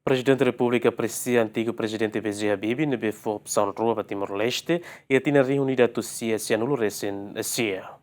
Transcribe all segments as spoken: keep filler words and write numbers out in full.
Prezidente Repúblika apresia antigu Prezidente B J Habibie ne'ebé fó opsaun rua ba Timor-Leste iha tinan rihun ida atus sia sianulu resin sia.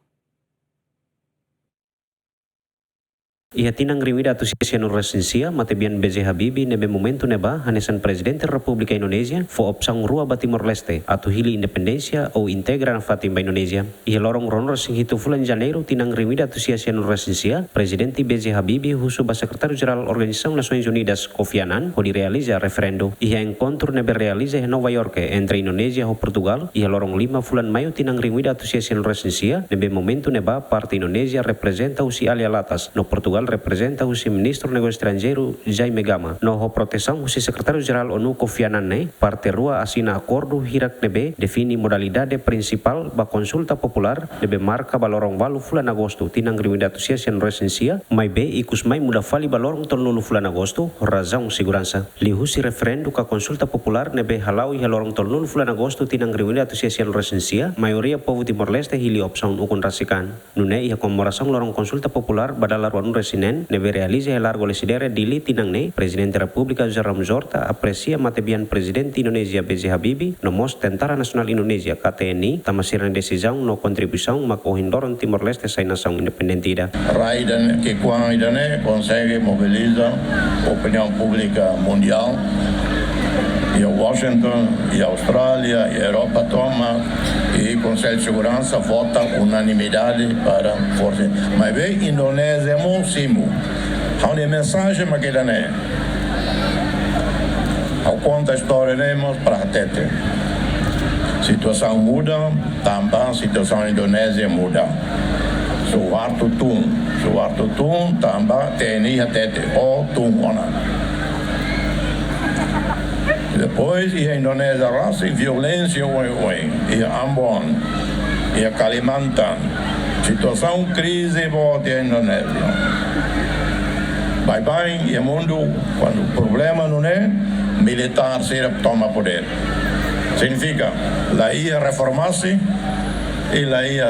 Iha tinan rihun ida atus sia sianulu resin sia, matebian B J Habibie ne'ebé momentu ne'ebá hanesan Prezidente Repúblika Indonézia fó opsaun rua ba Timor-Leste atu hili independénsia ou integra nafatin ba Indonézia. Iha loron ruanulu resin hitu fulan Janeiru tinan rihun ida atus sia sianulu resin sia, Prezidente B J Habibie husu ba Sekretáriu Jerál Organizasaun Nasoins Unidas Kofi Annan hodi realiza referendu. Iha enkontru ne'ebé realiza iha Nova York entre Indonézia ho Portugal iha loron lima fulan Maiu tinan rihun ida atus sia sianulu resin sia, ne'ebé momentu ne'ebá parte Indonézia reprezenta husi Alia Latas no Portugal reprezenta husi Ministru Negósiu Estranjeiru Jaime Gama, no ho protesaun husi Sekretáriu Jerál ONU Kofi Annan ne'e, parte rua asina akordu hirak ne'ebé define modalidade prinsipál ba konsulta populár ne'ebé marka ba loron ualu fulan Agostu tinan rihun ida atus sia sianulu resin sia, maibé ikus mai muda fali ba loron tolunulu fulan Agostu ho razaun seguransa. Liuhusi referendu ka konsulta populár ne'ebé hala'o iha loron tolunulu fulan Agostu tinan rihun ida atus sia sianulu resin sia, maioria povu Timor-Leste hili opsaun ukun rasik an. Nune'e iha komemorasaun loron konsulta populár ba dala ruanulu resin neen ne'ebé realiza iha Largo Lecidere, Dili, tinan ne'e, Prezidente Repúblika José Ramos Horta apresia matebian Prezidente Indonézia B J Habibie no mós Tentara Nasionál Indonézia, K T N I, tanba sira-nia desizaun no kontribuisaun mak ohin loron Timor-Leste sai nasaun independente ida. Rai ida-ne'e, ki'ikoan ida-ne'e konsege mobiliza opiniaun públika mundiál iha Washington, iha Austrália, iha Europa tomak, i Konsellu Seguransa vota unanimidade para forsa. Maibé Indonézia mós simu. Ha'u-nia mensajen mak ida-ne'e. Ha'u konta istória ne'e mós para hatete. Situasaun muda, tanba situasaun Indonézia muda. Suharto tun, Suharto tun, tanba T N I hatete, ó tun ona. Depois, iha Indonézia rasik violénsia oioin, iha Ambon, iha Kalimantan, situasaun krize boot iha Indonézia. Baibain iha mundu, kuandu problema nune'e, militár sira toma podér. Signifika, la iha reformasi, i la iha,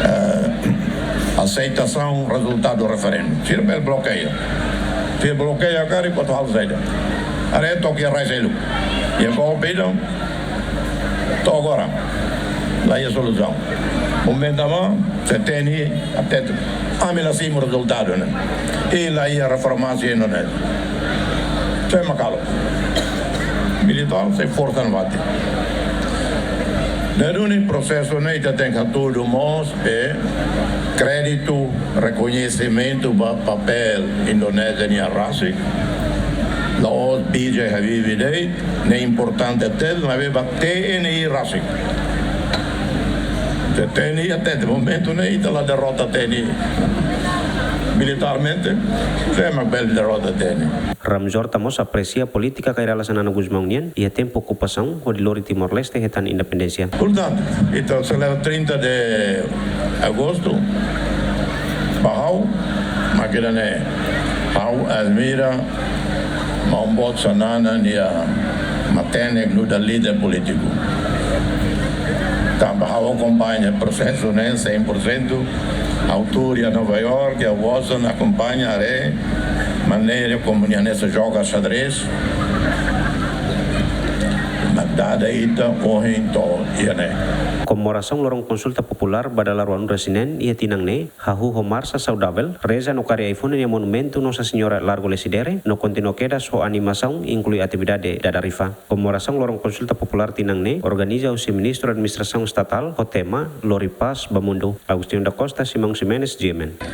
eh, aseitasaun rezultadu referendu. Sira bele blokeia. Sira blokeia karik, atu halo saida? Haree to'ok iha rai seluk. Iha golpe ida, to'o agora la iha solusaun. Momentu ne'ebá, se T N I hatete, ami la simu rezultadu ne'e. I la iha reformasi iha Indonézia. Sé mak halo? Militár sei forsa nafatin. Ne'e duni prosesu ne'e ita tenke hatudu mós, eh, kréditu, rekoñesimentu ba papél Indonézia nian rasik. La'ós B J Habibie de'it, ne'e importante tebes, maibé ba T N I rasik. Te T N I até, até momentu ne'e ita la derrota T N I militarmente, sé mak bele derrota T N I? Ramos Horta mós apresia polítika Kay Rala Xanana Gusmão nian iha tempu okupasaun hodi lori Timor-Leste hetan independénsia. Portantu, ita selebra trinta de agostu, ba ha'u, mak ida-ne'e, ha'u admira Maun Boot Xanana nia matenek nu'udar líder polítiku. Tanba ha'u akompaña prosesu ne'e cem por cento, ha'u tuur iha Nova York, iha Washington, akompaña haree maneira komu nia hanesan joga xadrez, mak dada ita ohin to'o iha ne'e. Komemorasaun loron konsulta populár ba dala ruanulu resin neen iha tinan ne'e hahú ho marsa saudavel, reza no kari ai-funan iha monumentu Nossa Senhora Largo Lecidere, no kontinua kedas ho animasaun, inklui atividade dada rifa. Komemorasaun loron konsulta populár tinan ne'e organiza husi Ministru Administrasaun Estatál ho tema Lori Pás ba Mundu. Agostinho da Costa, Simão Ximenes, G M N.